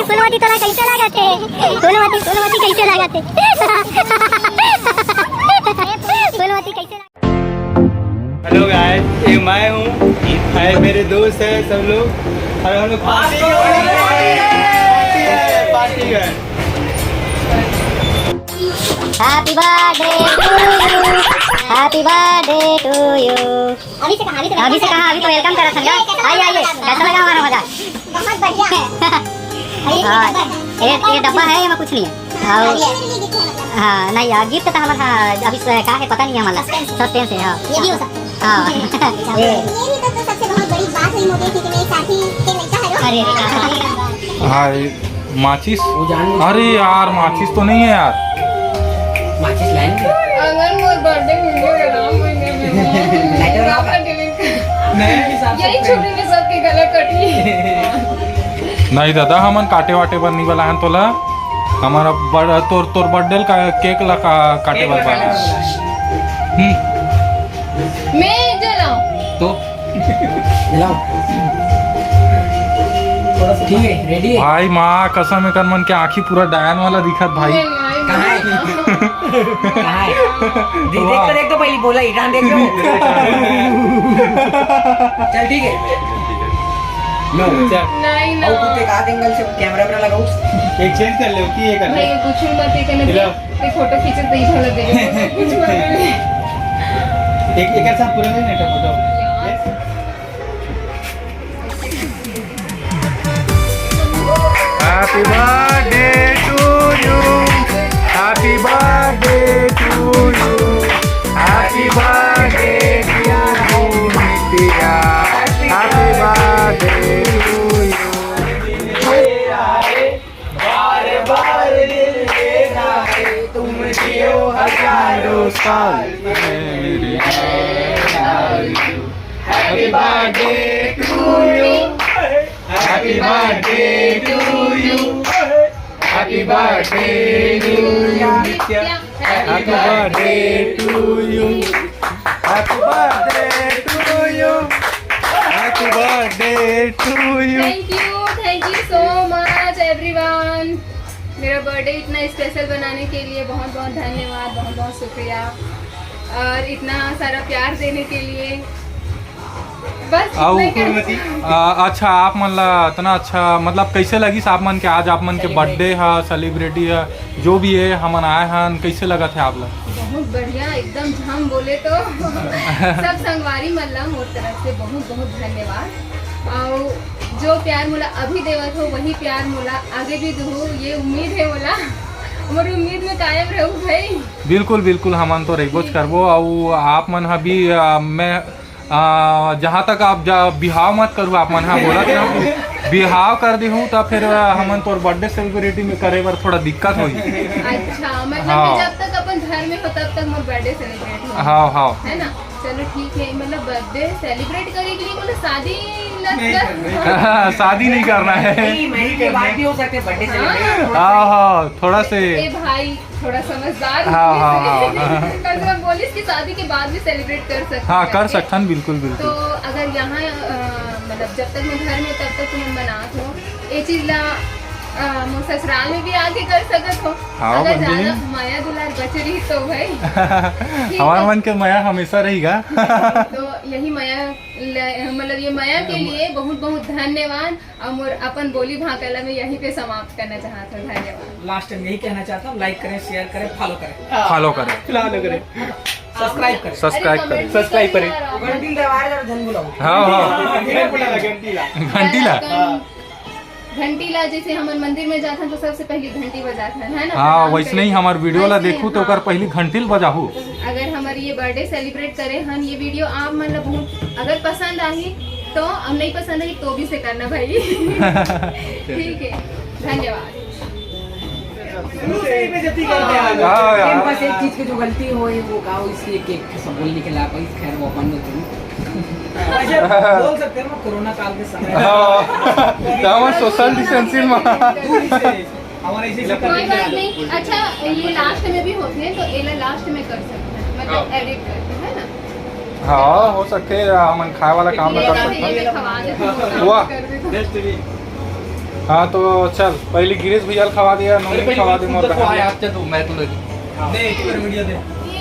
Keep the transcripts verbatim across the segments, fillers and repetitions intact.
फूलमती, तोला कैसे लागत हे? फूलमती, फूलमती कैसे लागत हे? फूलमती कैसे लागत? हेलो गाइस, ये मैं हूँ, ये मेरे दोस्त हैं सब लोग, और हम लोग पार्टी करने वाले हैं। पार्टी है, पार्टी है। Happy birthday to you, happy birthday to you। अभी से कहा, अभी से, अभी से कहा, अभी तो welcome करा था। आइए, आइए, कैसा लगा हमारा मजाक? बहुत बढ़िया है। अरे, ये हाँ, डब्बा है। ये, ये डब्बा है, एमा कुछ नहीं है। और हाँ, ये गिफ्ट है मतलब। हाँ, नहीं, हाँ, गिफ्ट तो हमारा, हाँ, अभी स-, का है, पता नहीं है हमारा। सस्पेंस। सस्पेंस है, हाँ। ये भी हो सकता है। हाँ। ये। ये भी तो, तो सबसे बहुत बड़ी बात हुई मुझे कि तुम्हें एक साथी के मिलता है, अरे, अरे, हाँ, ये माचिस। वो जान, अरे यार, माचिस तो नहीं है यार। माचिस लाएंगे। अगर मोर बर्थडे मिल गया ना, महीने में। नहीं तो आप यही छुट्टी में सबके गला कटी। नहीं दादा, हमन काटे वाटे बर नहीं वाला हन तोला। हमारा बड़-, तोर, तोर बर्थडे का केक ला का-, काटे बर वाला। हम्म। मैं जलाऊं। तो मिलाओ। ठीक है, रेडी है। भाई, माँ कसम, एकर मन के आँखी पूरा डायन वाला दिखत भाई। कहाँ है? कहाँ है? देख, देख तो, देख तो, पहले बोला ही, कहाँ देख लो। चल, ठीक है। लो, चल। नहीं ना। और कुछ एक आध एंगल से कैमरा वेमरा लगाओ। एक चेंज कर लो, कि ये कर लो। नहीं, कुछ भी मत, ये करने दे। मिलाओ। ते फोटो खींचे तो ही भला दे दे। कुछ बोल रहे हैं। एक, एक ऐसा पूरा नहीं, नहीं, फोटो। यार। Happy birthday to you. Happy birthday to you. Happy birthday to you, Nitya. Happy birthday to you। बार बार दिल लेना है, तुम जियो हजारों साल। Happy birthday to you, happy birthday to you, happy birthday to you, happy birthday to you, happy birthday to you, happy birthday to you। Thank you, thank you so much everyone। मेरा birthday इतना special बनाने के लिए बहुत बहुत धन्यवाद, बहुत बहुत शुक्रिया, और इतना सारा प्यार देने के लिए। बस इतना ही। आ, अच्छा, आप मन ला इतना अच्छा, मतलब, कैसे लगिस आप मन के, आज आप मन के बर्थडे है, सेलिब्रिटी है, जो भी है, हमन आए हन, कैसे लगत है आप ला? बहुत बढ़िया, एकदम झम बोले तो। सब संगवारी मन ला मोर तरफ से बहुत बहुत धन्यवाद। और जो प्यार मोला अभी देवत हो, वही प्यार मोला आगे भी दो, ये उम्मीद है मोला। मोर उम्मीद में कायम रहू भाई। बिल्कुल, बिल्कुल, हमन तो रहिबोच करबो। और आप मन ह भी, आ, मैं, आ, जहाँ तक आप जा, बिहाव मत करू, आप मन ह बोलत ना, बिहाव कर देहू, त फिर, आ, हमन तोर बर्थडे सेलिब्रेटी में करे बर थोड़ा दिक्कत होही। अच्छा, मतलब हाँ। कि जब तक अपन घर में हो, तब तक मोर बर्थडे सेलिब्रेट हो। हाँ, हाँ। है ना? चलो ठीक है, मतलब बर्थडे सेलिब्रेट करे के लिए, मतलब शादी नहीं करना है। शादी नहीं करना है। नहीं, मैरिज के बाद भी हो सकते हैं बर्थडे सेलिब्रेट। हाँ, हाँ, थोड़ा से। ए भाई, थोड़ा समझदार हाँ, हाँ, हाँ, हाँ। कम से कम बोलिस कि शादी के बाद भी सेलिब्रेट कर सकते हैं। हाँ, कर सकथन, बिल्कुल, बिल्कुल। तो अगर यहाँ, अ, मतलब जब तक मैं घर में, तब तक तुम मनात हो, ये चीज ला, अ, मोर ससुराल में भी आके कर सकत हो। हाँ, अगर बंदी ज्यादा नहीं। मया दुलार बच रही तो भाई। ठीक हमारे है। मन के मया हमेशा रहेगा। तो यही मया ल-, मतलब ये मया के लिए बहुत बहुत धन्यवाद। और मोर अपन बोली भाखा ला मैं यहीं पे समाप्त करना चाहता हूँ। धन्यवाद। लास्ट टाइम यही कहना चाहता हूँ, लाइक करें, शेयर करें, फॉलो करें। फॉलो करें। फॉलो करें। सब्सक्राइब करें। सब्सक्राइब करें। सब्सक्राइब करें। घंटी दबाए जरा, झन बुलाओ। हाँ, हाँ। घंटी ला, घंटी ला। घंटी ला। हाँ। घंटी ला, जैसे हमन मंदिर में जाथन तो सबसे पहली घंटी बजाथन, है ना? हाँ, प्रणाम वैसे करे नहीं के। हमार वीडियो ला वैसे ही, देखू तो हाँ। ओकर पहली घंटी ल बजाहू। अगर हमारी ये बर्थडे सेलिब्रेट करे हन, ये वीडियो आप मन ला बहुत अगर पसंद आही तो, और नहीं पसंद आही तो भी से करना भाई। ठीक है, धन्यवाद। शुरू से ही बेइज्जती करते आ रहे हैं। हाँ यार। बस एक चीज की जो गलती हो वो का, इसलिए केक सब बोलने के ला, खैर वो अपन में तुम ऐसे बोल सकते हैं ना, कोरोना काल के समय। हाँ, तो हम सोशल डिस्टेंसिंग में। दूरी से, हमारे इसी से कोई बात नहीं। अच्छा, ये लास्ट में भी होते हैं, तो एला लास्ट में कर सकते हैं, मतलब हाँ। एडिट करके, है ना? हाँ, हो सकते हैं, हमन खाए वाला काम में कर ये सकते हैं। मैं खवा देती हूँ, वाह। कर देती हूँ। हाँ, तो चल, पहले गिरीश भैया ल खवा दिया, अरे, नोनी पहले खवा दे, मोर बहन। आज चल, मैं तो लगी। दे, एक बार वीडियो दे।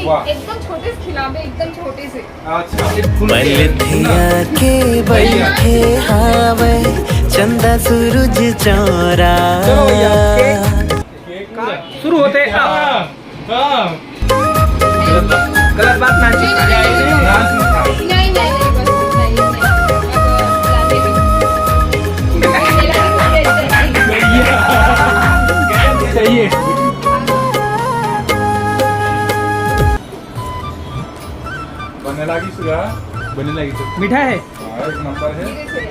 वाह। एकदम छोटे से खिलावे, एकदम छोटे से। अच्छा। बलथिया के बैठे हावय चंदा सूरज चौरा। चलो भैया, केक, केक शुरू होते। हाँ, हाँ। गलत बात ना। नहीं, नहीं, नहीं, बस इतना ही, इतना ही। अब खिला दे। सही है। बने लागी सुगा। बने लागी तो। मीठा है? हाँ, एक नंबर है। धीरे से।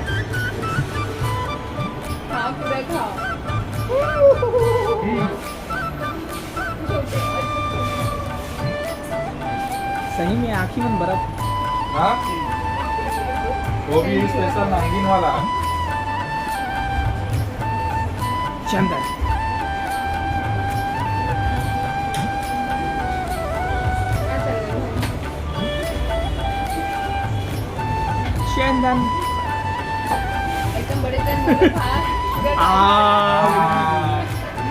हाँ, पूरा खा। सही में आँखी मन बरत। हाँ? वो भी स्पेशल नागिन वाला। चंदन। चंदन। एकदम बड़े चंदन। आ,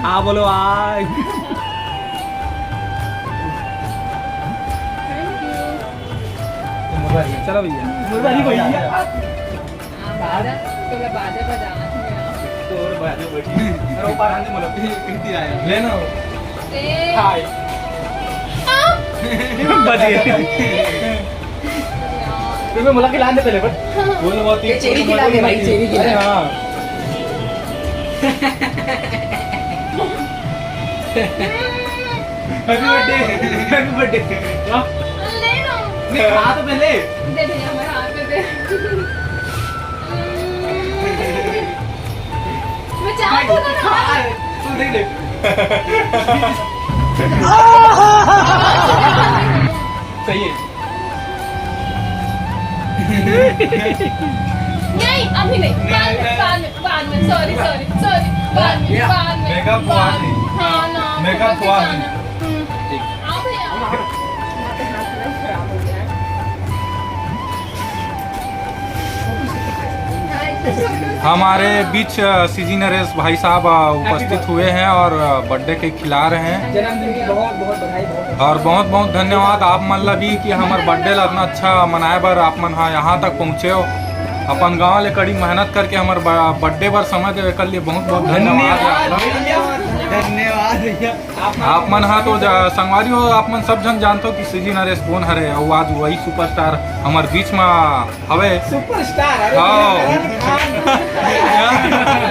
आ बोलो आ। चलो भैया। मुरारी भैया। हाँ, बाजा, तो मैं बाजा बजाना थी मेरा। तो और बाजा बजी। अरे, वो बाहर आने वाला, फिर कहती आया। लेना हो। ए। हाय। बज गए। तो मैं मुलाकात लाने पहले, but बोलो, बहुत ही ये चेरी की लागे भाई, चेरी की अरे लागे। हाँ। Happy birthday, happy birthday। वाह। ले लो। नहीं, खा तो पहले। दे भैया, मैं हाथ में दे। मैं चाहती हूँ ना। खा, तू देख ले। सही है। नहीं, अभी नहीं, बाद में, बाद में, बाद में, sorry, sorry, sorry, बाद में, बाद में, makeup बाद हुआ में। नहीं। हाँ ना, makeup हुआ नहीं। हम्म। ठीक। आओ भैया। हमारे बीच, अ, सीजी नरेश भाई साहब, अ, उपस्थित हुए हैं और, अ, बर्थडे केक खिला रहे हैं। जन्मदिन की बहुत बहुत बधाई, बहुत बहुत और बहुत बहुत धन्यवाद आप मन ला भी कि हमर बर्थडे ला इतना अच्छा मनाए बर आप मन हा यहाँ तक पहुँचे हो। अपन गाँव ले कड़ी मेहनत करके हमर ब-, बर्थडे बर समय देवे कर लिए बहुत बहुत धन्यवाद। धन्यवाद भैया, धन्यवाद भैया। आप मन हा तो जा-, संगवारी हो, आप मन सब झन जानथो कि सीजी नरेश कौन हरे, अउ आज वही सुपरस्टार हमर बीच मा हवे। सुपरस्टार, अरे हाँ।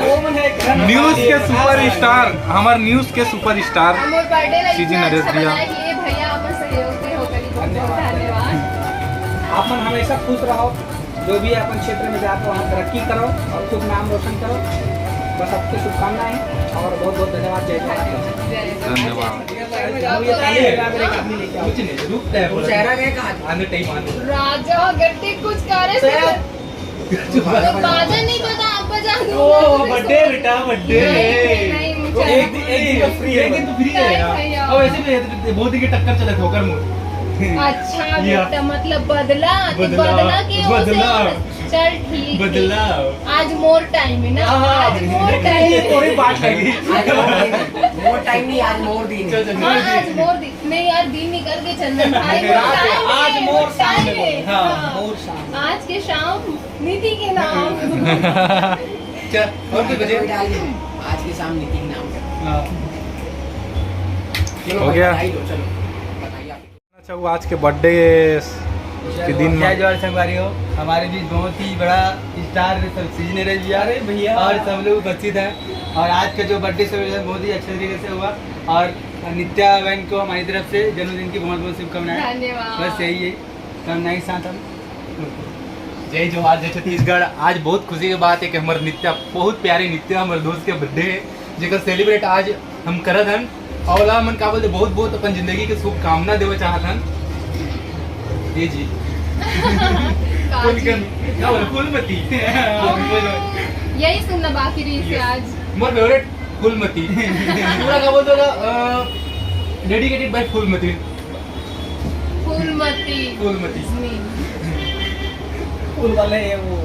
वो मन है करण। न्यूज़ के सुपरस्टार, हमर न्यूज़ के सुपरस्टार। हमर बर्थडे ला सीजी इतना नरेश अच्छा भैया। बनाए कि ये भैया अपन सहयोग के हो करी, बहुत बहुत धन्यवाद। धन्यवाद। आप मन हमेशा खुश रहो, जो भी अपन क्षेत्र में जात हो, वहाँ तरक्की करो और खूब नाम रोशन करो। बस आपकी शुभकामनाएं हैं और बहुत बहुत धन्यवाद। जय जोहार। जय जोहार। धन्यवाद। ये ताली लगा के एक आदमी लेके आओ। कुछ नहीं, रुकता है वो पूरा। शहरा गए कहाँ? आने टाइम आने। राजा गट्टी कुछ करे तो बाजा नहीं बजा, आप बजा दो। ओ, बर्थडे बेटा, बर्थडे। नहीं, नहीं, नहीं, मुझे एक दिन, एक दिन का फ्री है, एक दिन तो फ्री है यार। नहीं भैया। अब ऐसे भी है, तो बहुत दिन के टक्कर चले ठोकर मोड़। अच्छा या। बेटा, मतलब बदला, तो बदला, बदला के हो बदला। से? चल ठीक है। बदला। आज मोर टाइम है ना, हाँ, हाँ। आज मोर टाइम है। थोड़ी बात कर ली। आज मोर टाइम नहीं, आज मोर दिन है। चल, चल, हाँ, मोर आज दिन। मोर दिन। नहीं यार, दिन निकल के चंदन भाई, मोर टाइम है, आज मोर शाम है। हाँ। हाँ। मोर शाम। आज के शाम नीति के नाम। चल, और कोई बचे? कोई डाल दे। आज के शाम नीति के नाम। हाँ। चलो, हो गया। बधाई दो, चलो। बधाई आप। अच्छा, वो आज के बर्थडे के दिन में। जय जोहार संगवारी हो, हमारे बीच बहुत ही बड़ा स्टार सीजी नरेश भैया। अरे भैया। और सब लोग उपस्थित हैं और आज का जो बर्थडे सेलिब्रेशन बहुत ही अच्छे तरीके से हुआ और नित्या बहन को हमारी तरफ से जन्मदिन की बहुत बहुत शुभकामनाएं। धन्यवाद। बस यही है, कामनाएं के साथ हम जय जोहार, जय छत्तीसगढ़। आज बहुत खुशी की बात है कि हमारे नित्या, बहुत प्यारे नित्या, हमारे दोस्त के बर्थडे है, जेकर सेलिब्रेट आज हम करत हन। और ओला मन का बोलते, बहुत बहुत अपन जिंदगी के शुभकामना देवे चाहत हन। ये जी। काजी। फूल कर, क्या बोले, फूलमती। यही सुनना बाकी रही से आज। मोर फेवरेट फूलमती। पूरा का बोलते होला, अ, dedicated by फूलमती। फूलमती। फूलमती। फूल वाले ये वो।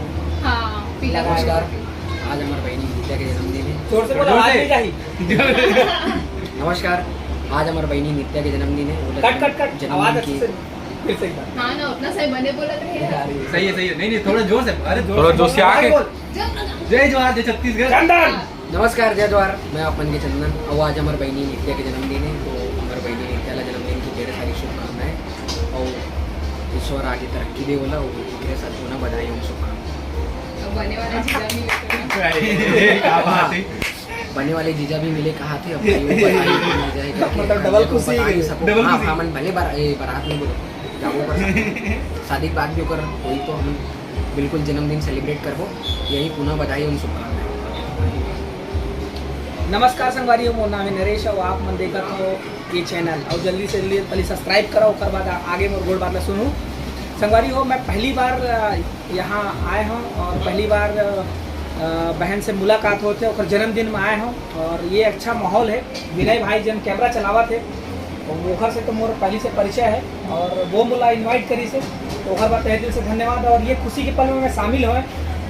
हाँ, पीला नमस्कार। फूल। आज हमर बहिनी नित्या के जन्मदिन हे। जोर से बोला, जोर आवाज से। नहीं जाही। नमस्कार, आज हमर बहिनी नित्या के जन्मदिन हे। ओला कट, कट, कट। जन्मदिन आवाज की अच्छे से, फिर से एक बार। हाँ ना, उतना सही बने बोलत रहे। सही है, सही है। नहीं, नहीं, थोड़ा जोर से। अरे, जोर थोड़ा से जोर से बोल। आके। बोल। जय जोहार, जय छत्तीसगढ़। चंदन। नमस्कार, जय जोहार, मैं आप मन के चंदन। अउ आज हमर बहिनी नित्या के जन्मदिन हे, तो हमर बहिनी नित्या ला जन्मदिन की ढेर सारी शुभकामनाएं। अउ ईश्वर आगे तरक्की दे ओला, अउ ढेर सारी होना बधाई अउ शुभकामनाएं। अब बने वाला जीजा भी लेकर। अरे, क्या बात है। बने वाले जीजा भी मिले कहा थे, अब भाई वो बधाई भी मिल जाए, क्योंकि मतलब, हम डबल लोग खुशी बता ही नहीं गई। सको। डबल हाँ, खुशी। हाँ, मन भले बार-, ए, बारात में बोलो, जाओ पर शादी के बाद भी ओकर कोई तो हम बिल्कुल जन्मदिन सेलिब्रेट करबो। यही पुनः बधाई अउ शुभकामनाएं। नमस्कार संगवारी हो, मोर नाम है नरेश और आप मन देखत हो ये चैनल। और जल्दी से जल्दी पहले सब्सक्राइब करो, ओकर बाद आ-, आगे मोर गोठ बात ला सुनो। संगवारी हो, मैं पहली बार, अ, यहाँ आए हूँ और पहली बार, अ, अ, बहन से मुलाकात होत हे, ओकर जन्मदिन में आए हूँ और ये अच्छा माहौल है। विनय भाई जन कैमरा चलावत हे, तो ओकर से तो मोर पहली से परिचय है और वो मोला इनवाइट करिस हे, तो ओकर बर तहे दिल से धन्यवाद। और ये खुशी के पल में मैं शामिल होए,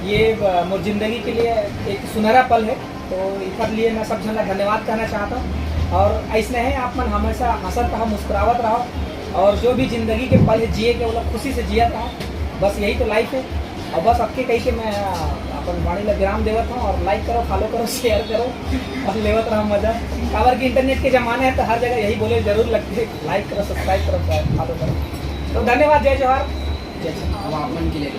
ये, अ, मोर जिंदगी के लिए एक सुनहरा पल है, तो एकर लिए मैं सब झन ला धन्यवाद कहना चाहता हूँ। और ऐसने है, आप मन हमेशा हंसत रहो, मुस्कुरावत रहो और जो भी जिंदगी के पल है जिए के, वो लोग खुशी से जियत रहो। बस यही तो लाइफ है। और बस अतके कही के मैं, अ, अपन वाणी ला विराम देवत हूँ। और लाइक करो, फॉलो करो, शेयर करो और लेवत रहो मजा। काबर कि इंटरनेट के जमाना है, तो हर जगह यही बोले जरूर लगते हैं, लाइक करो, सब्सक्राइब करो, फॉलो करो। तो धन्यवाद, जय जोहार, जय छत्तीसगढ़। अब आप मन के लिए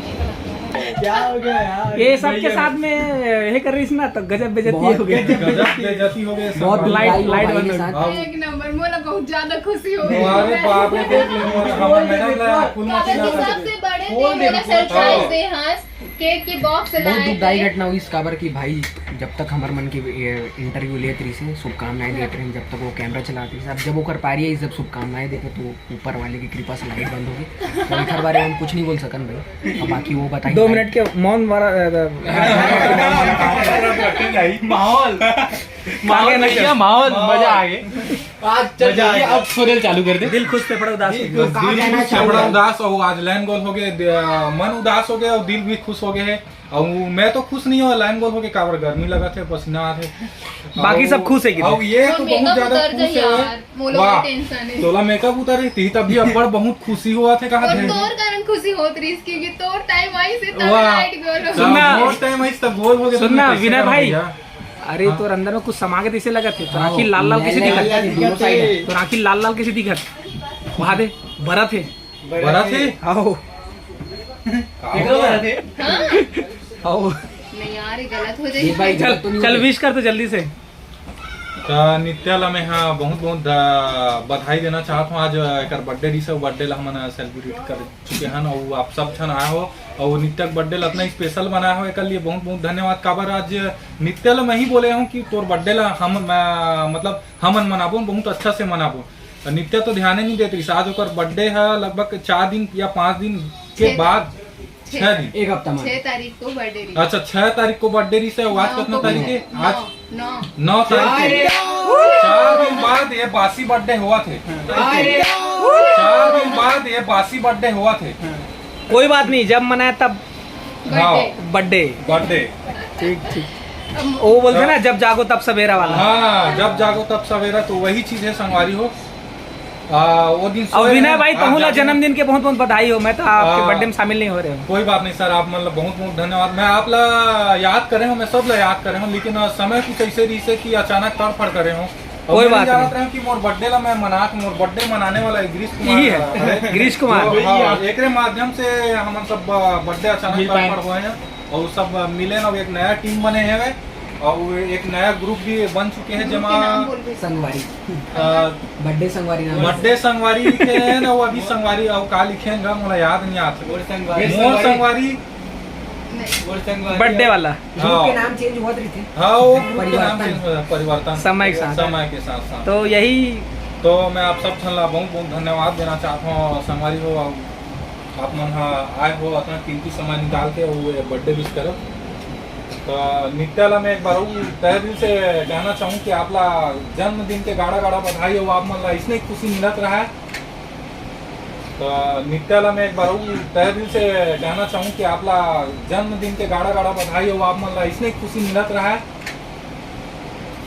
क्या हो गया यार? ये सब के साथ में ये कर रही ना, तो गजब बेइज्जती हो गई। गजब बेइज्जती हो गई, बहुत लाइट, लाइट बंद हो गई। हाँ। एक नंबर, मोला बहुत ज्यादा खुशी हो गई। अरे बाप रे, देख ले, मोर हमर मैडम ला फूल मत सबसे बड़े, मेरा सरप्राइज दे, हाँ, केक के बॉक्स बहुत दुखदाई घटना हुई, काबर कि भाई जब तक हमर मन के, ए, इंटरव्यू लेत रहिस हे, शुभकामनाएं देत रहिस, जब तक वो कैमरा चलात रहिस, अब जब ओकर पारी आई, जब शुभकामनाएं देखे, तो ऊपर वाले की कृपा से लाइट बंद हो गई। तो एकर बारे में हम कुछ नहीं बोल सकन भाई, अब बाकी वो बताई। दो मिनट के मौन वाला, अ, माहौल, माहौल, भैया, माहौल, मजा आ गया। आज चल, अब सोनल चालू कर दे। दिल खुश, फेफड़ा उदास। दिल खुश, फेफड़ा उदास। और आज लाइन गोल हो गए, मन उदास हो गया और दिल भी खुश हो गए है। और मैं तो खुश नहीं हूँ, लाइन गोल हो गए, काबर गर्मी लगा थे, पसीना आ थे। बाकी सब खुश है कि नहीं? ये तो बहुत ज्यादा खुश है। वाह, तोला मेकअप उतारे थी तब भी अब्बड़ बहुत खुशी हुआ थे, कहा थे। तोर कारण खुशी होत रही, क्योंकि तोर टाइम आई से तब लाइट गोल हो। सुनना, मोर टाइम आई तब गोल हो गए। सुनना विनय भाई, अरे, हाँ। तोर अंदर में कुछ समा के तैसे लगत हे, तोर आँखी लाल लाल कैसे दिखत हे? तोर आँखी लाल लाल कैसे दिखत? वहाँ दे, बरत हे। बरत हे? आओ। आओ। हाँ। आओ। नहीं यार, ये गलत हो जाएगी। चल, चल, विश कर तो जल्दी से। त नित्या ला मैं हा बहुत बहुत ध-, बधाई देना चाहत हूँ। आज एकर बर्थडे रिहिस, बर्थडे ला हमन सेलिब्रेट कर चुके हन, अउ आप सब झन आए हो, अउ नित्या के बर्थडे ला इतना स्पेशल बनाए हो, एकर लिए बहुत बहुत धन्यवाद। काबर आज नित्या ला मैं ही बोले हूँ कि तोर बर्थडे ला हम, मैं, मतलब हमन मनाबो, बहुत अच्छा से मनाबो। त नित्या तो ध्यान ही नहीं देत रहिस। आज ओकर बर्थडे है, लगभग चार दिन या पाँच दिन के बाद, छह दिन। एक हफ्ता में। छह तारीख को बर्थडे रही। अच्छा, छह तारीख को बर्थडे रही से, आज कितना तारीख है? आज नौ। नौ तारीख को। चार दिन बाद ये बासी बर्थडे हुआ थे। चार दिन बाद ये बासी बर्थडे हुआ थे। कोई बात नहीं, जब मनाए तब। हाँ। बर्थडे। बर्थडे। ठीक, ठीक। वो बोलते हैं ना, जब जागो तब सवेरा वाला। हाँ, जब जागो तब सवेरा, तो वही चीज है संगवारी हो। आ, वो दिन अब विनय भाई, तहूँ ला जन्मदिन के बहुत बहुत बधाई हो। मैं तो आपके बर्थडे में शामिल नहीं हो रहे हूँ। कोई बात नहीं सर, आप मतलब बहुत बहुत धन्यवाद। मैं आप ला याद करे हूँ, मैं सब ला याद करे हूँ, लेकिन आ, समय कुछ ऐसे रही से कि अचानक तड़फड़ करे हूँ। कोई बात नहीं। जानत रहे कि मोर बर्थडे ला मैं मना, मोर बर्थडे मनाने वाला है गिरीश कुमार। यही है, गिरीश कुमार। तो, हाँ, एकरे माध्यम से हमन सब बर्थडे अचानक तड़फड़ हुए हैं। और सब मिले ना, एक नया टीम बने हैं और एक नया ग्रुप भी बन चुके हैं, जेमा संगवारी। बर्थडे संगवारी नाम। बर्थडे संगवारी लिखे हैं ना, वो अभी संगवारी, और का लिखे हैं गा, मोला याद नहीं आता। मोर संगवारी। मोर संगवारी। बर्थडे वाला। ग्रुप के नाम चेंज हुआ रही थे। हाँ, वो ग्रुप के नाम चेंज हुआ, परिवर्तन। समय के साथ। समय के साथ साथ। तो यही। तो मैं आप सब झन ला बहुत बहुत धन्यवाद देना चाहता हूँ, संगवारी हो, आप मन हा आए हो, अतना कीमती समय निकाल के वो बर्थडे विश करब। तो नित्या ला मैं एक बार वो तहे दिल से कहना चाहूँ कि आप ला जन्मदिन के गाड़ा गाड़ा बधाई हो, आप मन ला इसने खुशी मिलत रहा है। अ, नित्या ला मैं एक बार अउ तहे दिल से कहना चाहूँ कि आप ला जन्मदिन के गाड़ा गाड़ा बधाई हो, आप मन ला इसने खुशी मिलत रहा है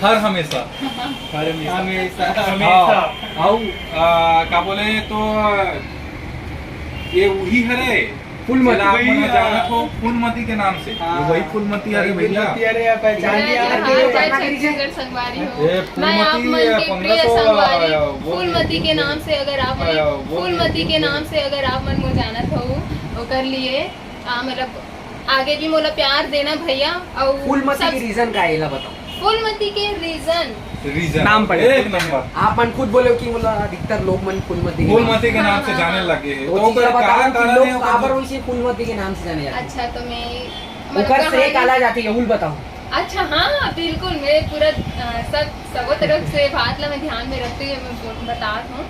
हर हमेशा। हर हमेशा। हमेशा। हाँ, अउ, अ, का बोले तो, अ, ये वही हरे, फूलमती। जेला आप मन जानत हो फूलमती के नाम से। हाँ। ये वही फूलमती हरे भैया। फूलमती हरे, आप पहचान लिया। हाँ, जय छत्तीसगढ़ संगवारी हो। ये मैं आप फूलमती मन के प्रिय संगवारी, वो फूलमती के नाम से, अगर आप मन, वो फूलमती के नाम से अगर आप मन मोर जानत हो, ओकर लिए, आ, मतलब, आगे भी मोला प्यार देना भैया। अउ फूलमती सब के रीजन का है, एला बताओ। फूलमती के रीजन। रीजन नाम पड़े। एक नंबर। आप मन खुद बोले कि मोला अधिकतर लोग मन फूलमती के नाम फूलमती के नाम से हाँ, जाने हाँ। लगे हैं। वो तो चीज का ओकर बता का रहा हूँ कि कारण लोग है, ओकर काबर वैसे फूलमती के नाम से जाने जाते हैं। अच्छा, तो मैं, मतलब, ओकर श्रेय कहानी काला जाती है, उल बताओ। अच्छा, हाँ, बिल्कुल, मैं पूरा, अ, सब, सबो तरफ से बात ला मैं ध्यान में रखते हुए मैं बोल-, बतात हूँ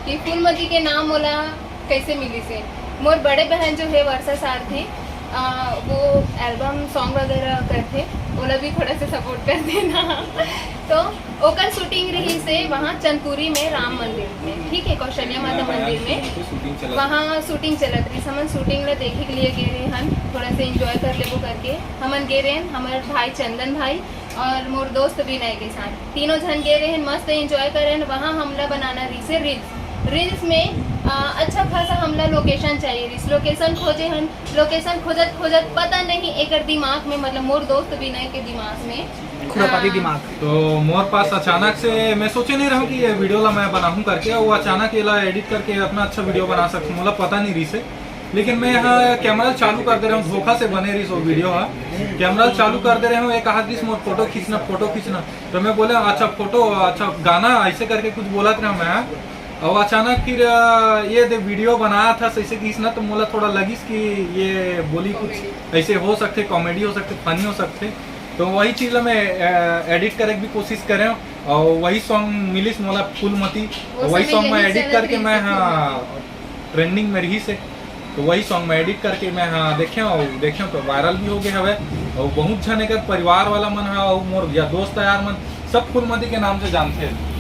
कि फूलमती के नाम मोला कैसे मिलिस हे। मोर बड़े बहन जो है वर्षा सारथी, अ, वो एल्बम सॉन्ग वगैरह करथे, ओला भी थोड़ा सा सपोर्ट कर देना। तो ओकर शूटिंग रहिस हे वहाँ चंदपुरी में राम मंदिर में, ठीक है, कौशल्या माता मंदिर में। वहाँ शूटिंग चलत रहिस, हमन शूटिंग ला देखे के लिए गे रहे हन, थोड़ा सा एंजॉय कर लेबो करके हमन गे रहे हन, हमर भाई चंदन भाई और मोर दोस्त विनय के साथ तीनों झन गे रहे हन, मस्त एंजॉय करे हन। वहाँ हमला बनाना रहिस हे रील्स, रील्स में, अ, अच्छा खासा हमला लोकेशन चाहिए रहिस, लोकेशन खोजे हन, लोकेशन खोजत खोजत पता नहीं एकर दिमाग में, मतलब मोर दोस्त विनय के दिमाग में, खुरापाती अ, दिमाग। तो मोर पास अचानक से, मैं सोचे नहीं रहूँ कि ये वीडियो ला मैं बनाहूँ करके, वो अचानक ये ला एडिट करके इतना अच्छा वीडियो बना सकूँ, मोला पता नहीं रहिस हे। लेकिन मैं यहाँ कैमरा चालू कर दे रहे हूँ, धोखा से बने रहिस वो वीडियो हा। कैमरा चालू कर दे रहे हूँ, एक हाथ दिस मोर फोटो खींचना, फोटो खींचना। तो मैं बोले, "अच्छा फोटो, अच्छा गाना", ऐसे करके कुछ बोलत रहा मैं। और अचानक फिर, अ, ये दे वीडियो बनाया था, सही से खींचना, तो मोला थोड़ा लगिस कि ये बोली कुछ ऐसे हो सकते, कॉमेडी हो सकते, फनी हो सकते। तो वही चीज़ ला मैं, अ, एडिट करे के भी कोशिश करे हूँ। और वही सॉन्ग मिलिस मोला फूलमती, वो वही समय सॉन्ग मैं यही एडिट चलत करके रहिस मैं, हे हाँ, फूलमती। ट्रेंडिंग में रहिस हे, तो वही सॉन्ग मैं एडिट करके मैं, हाँ, देखे हूँ, देखे हूँ तो वायरल भी हो गए हवे। और बहुत झन एकर परिवार वाला मन हा, और मोर या दोस्त यार मन सब फूलमती के नाम से जानथे।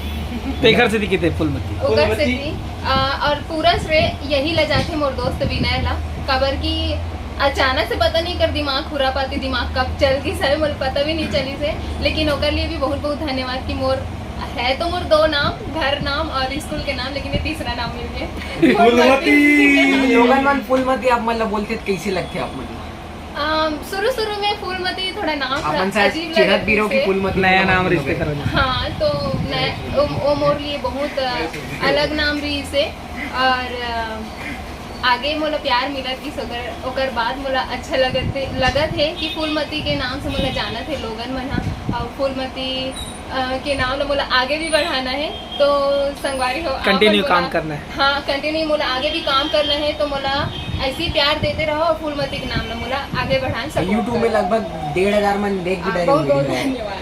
तेखर से दिखी थे फूलमती। ओकर से फूलमती। थी, आ, और पूरा श्रेय यही ला जाथे मोर दोस्त विनय ला, काबर कि अचानक से पता नहीं कर दिमाग, खुरापाती दिमाग कब चल गई सर, मोला पता भी नहीं चली से। लेकिन ओकर लिए भी बहुत बहुत धन्यवाद कि मोर है तो मोर दो नाम, घर नाम और स्कूल के नाम, लेकिन ये तीसरा नाम मिल गया। फूलमती। लोगन मन फूलमती आप मन ला बोलते त कैसे लगथे आप मन ला? अम, शुरू शुरू में फूलमती थोड़ा नाम अपन थोड़ा शायद अजीब चिढ़त लगत भी रहो कि से। फूलमती नया का नाम मतलब रिश्ते है। करो। हाँ, तो नया, वो, वो मोर लिए बहुत, अ, अलग नाम रहिस हे। और, अ, आगे मोला प्यार मिलत गिस, ओकर, ओकर बाद मोला अच्छा लगत हे, लगत हे कि फूलमती के नाम से मोला जानत हे लोगन मन ह। और फूलमती, अ, के नाम ला मोला आगे भी बढ़ाना हे। तो संगवारी हो, आप मन continue मोला काम करना है। हाँ, continue मोला आगे भी काम करना हे, तो मोला ऐसे ही प्यार देते रहो और फूलमती के नाम ला मोला आगे बढ़ान support YouTube में करो। लगभग डेढ़ हजार मन देख भी हाँ, डाले बहुत, video बहुत है। धन्यवाद।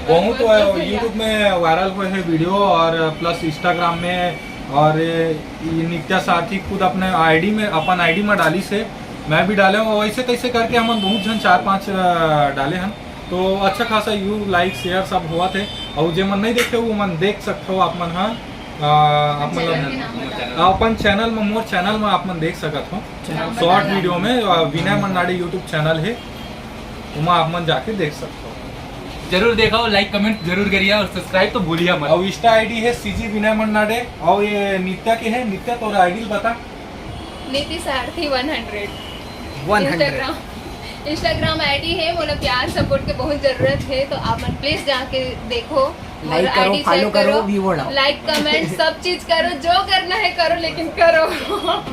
बहुत, बहुत, बहुत धन्यवाद। YouTube में वायरल हुए हैं वीडियो और plus Instagram में, और ये नित्या सारथी खुद अपने आईडी में, अपन आईडी में डालिस हे, मैं भी डाले हूँ। वैसे तैसे करके हमन बहुत झन चार पांच, अ, डाले हन, तो अच्छा खासा व्यू, लाइक, शेयर सब होवत हे। और जे मन नहीं देखे, वो मन देख सकते हो आप मन, हाँ, अ, आप मन चैनल के नाम बता दो। अपन चैनल में, मोर चैनल में आप मन देख सकत हो। चैनल शॉर्ट बता दो। वीडियो में, अ, विनय मन्नाडे YouTube चैनल हे, ओमा आप मन जाके देख सकते हो। जरूर देखो, लाइक कमेंट जरूर करिए और सब्सक्राइब तो भूलिए मत। और Insta आईडी है सीजी विनय मन्नाडे। और ये नित्या के है, नित्या तोर आईडी बता। नीति सारथी वन हंड्रेड। वन हंड्रेड। Instagram, Instagram आईडी है, मोला प्यार सपोर्ट के बहुत जरूरत है, तो आप मन प्लीज जाके देखो। मोर लाइक करो, आईडी फॉलो चेक करो, करो, व्यू बढ़ाओ। लाइक, कमेंट, सब चीज करो, जो करना है करो, लेकिन करो।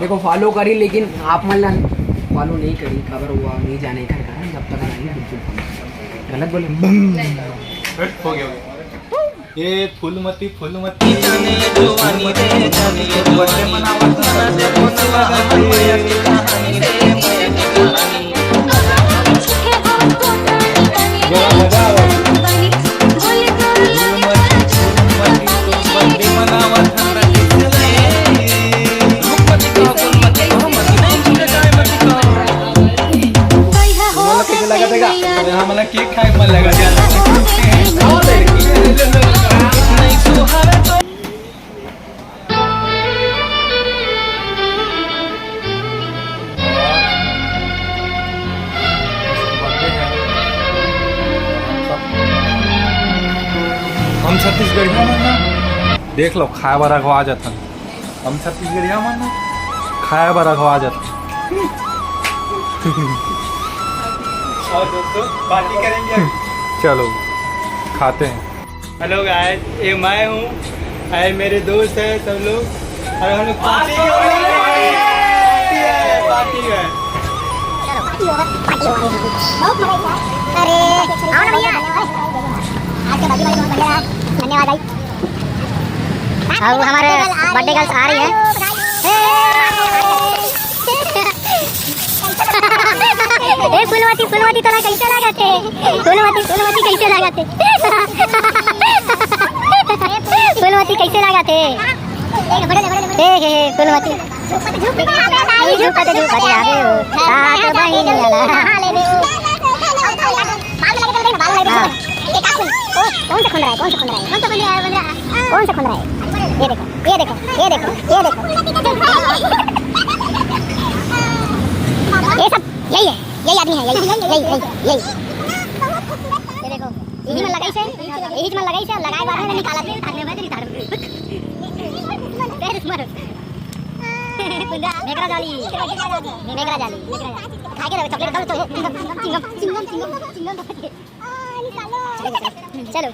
देखो, फॉलो करी, लेकिन आप मन ला फॉलो नहीं करी, काबर वो नहीं जाने घर का है, जब तक नहीं, बिल्कुल फॉलो नहीं। गलत बोले? नहीं करो। हट, हो गया, हो गया। ये फूलमती, फूलमती। हम छत्तीसगढ़िया मन ना, देख लो, खाए बर अघवा जाथन। हम छत्तीसगढ़िया मन ना, खाए बर अघवा जाथन। और दोस्तों, पार्टी करेंगे अभी। चलो, खाते हैं। हेलो गाइस, ये मैं हूँ, ये मेरे दोस्त है सब लोग, और हम लोग पार्टी, पार्टी है, पार्टी है। अरे, आओ ना भैया। आज का बर्थडे बहुत बढ़िया रहा। धन्यवाद भाई। अब हमारे बर्थडे गर्ल्स आ रही है। ए फूलमती, फूलमती तोला कैसे लागत हे? फूलमती, फूलमती कैसे लागत हे? फूलमती कैसे लागत हे? ए, हे, हे, फूलमती। झूमत, झूमत आवे हो, सात बहिनिया ला। हाँ। कौन सा खुंदरा है? कौन सा खुंदरा है? कौन सा खुंदरा है? ये देखो, ये देखो, ये देखो, ये देखो। ये सब यही है, यही आदमी है, यही, यही, यही, यही। ये देखो, यही मन लगाई से, यही मन लगाई से, लगाए बाद में निकाला थे, तार में बदली तार में। मेघरा जाली, मेघरा जाली। खा के रहो, चॉकलेट खाओ, चलो। चिंगम, चिंगम, चिंगम, चिंगम, चिंगम। चलो।